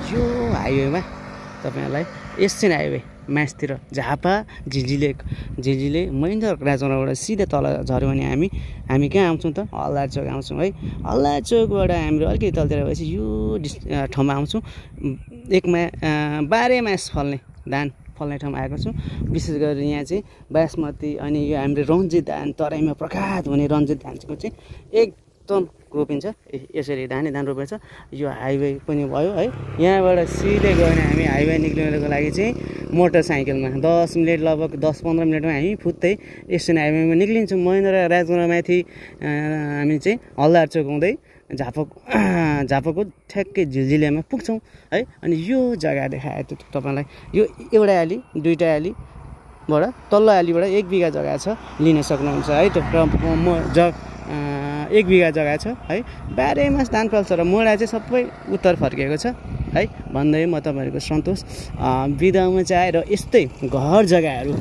यो हाइवेमा तपाईहरुलाई SN highway मास्तिर झापा झिझिले महेन्द्र राजमार्गबाट सिधै तल झर्यो भने हामी कहाँ आउँछौँ त हल्दार चोक आउँछौँ है। हल्दार चोकबाट हाम्रो अलिकति तलतिर भएपछि यो ठाउँमा आउँछौँ। एकमा 12 मास फल्ने धान फल्ने ठाउँमा आएको छु। विशेष गरेर यहाँ चाहिँ बासमती अनि यो हाम्रो रन्जित धान तराईमा प्रख्यात हुने रन्जित धानको चाहिँ एकदम रोपिन्छ। यसरी धान रोपेछ। यो हाइवे पनि भयो है। यहाँबाट सिधै गयो भने हामी हाइवे निक्लिनको लागि चाहिँ मोटरसाइकलमा 10 मिनेट लगभग 10-15 मिनेटमा हामी फुत्तै एसएन हाइवेमा निक्लिन्छौँ। महेन्द्र राजमार्गमाथि हामी चाहिँ हल्दार चोक हुँदै झापाको ठ्याक्कै झिलझिलेमा पुग्छौँ है। अनि यो जग्गा देखाएको तपाईलाई यो एउटा आली दुईटा आलीबाट तल्लो आलीबाट 1 बिघा जग्गा छ लिन सक्नुहुन्छ है। त्यो 1 बिघा जग्गा छ है। 12 मास धान फल्छ र मोडा चाहिँ सबै उत्तर फर्किएको छ है भन्दै म तपाईहरुको सन्तोष बिदा हुन चाहे र यस्तै घर जग्गाहरू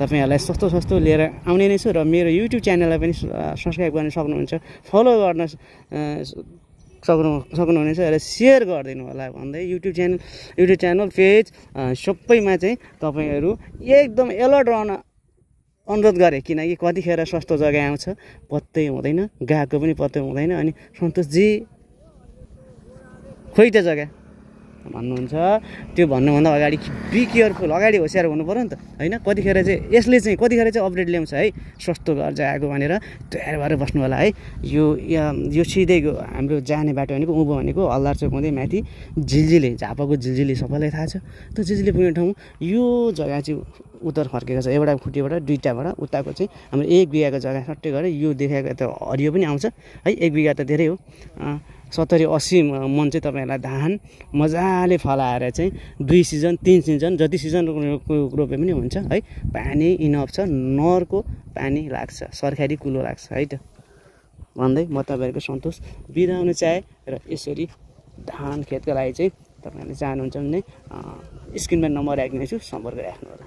तपाईहरुलाई सस्तो लिएर आउने नै छु। र मेरो युट्युब च्यानललाई पनि सब्स्क्राइब गर्न सक्नुहुन्छ, फलो गर्न सक्नुहुनेछ र शेयर गरिदिनु होला भन्दै युट्युब च्यानल पेज सबैमा चाहिँ तपाईहरु एकदम अलर्ट रहन अनुरोध गरे। किनकि कतिखेर सस्तो जग्गा आउँछ पत्तै हुँदैन, गएको पनि पत्तै हुँदैन। अनि सन्तोषजी खोइ त जग्गा भन्नुहुन्छ, त्यो भन्नुभन्दा अगाडि बी केयरफुल, अगाडि होशियार हुनु पर्यो नि त हैन। कतिखेर चाहिँ अपडेट ल्याउँछ है सस्तो घर जग्गाको भनेर तयार भएर बस्नु होला है। यो सिधै हाम्रो जाने बाटो भनेको उँभो भनेको हल्दार चोक हुँदै माथि झिलझिले, झापाको झिलझिले सबैलाई थाहा छ। त्यो झिलझिले पुग्ने ठाउँ यो जग्गा चाहिँ उत्तर फर्केको छ। एउटा खुट्टीबाट दुईटाबाट उताको चाहिँ हाम्रो 1 बिघाको जग्गा सट्टै गरे यो देखाएको त हरियो पनि आउँछ है। 1 बिघा त धेरै हो। 70-80 मन चाहिँ तपाईहरुलाई धान मजाले फलाएर चाहिँ 2 सिजन 3 सिजन जति सिजन रोपे पनि हुन्छ है। पानी इनफ छ, नहरको पानी लाग्छ, सरकारी कुलो लाग्छ है त भन्दै म तपाईहरुको सन्तोष बिदा हुन चाहे। र यसरी धान खेतको लागि चाहिँ तपाईहरुले चाहनुहुन्छ भने स्क्रिनमा नम्बर राख्दिनेछु, सम्पर्क राख्नु होला।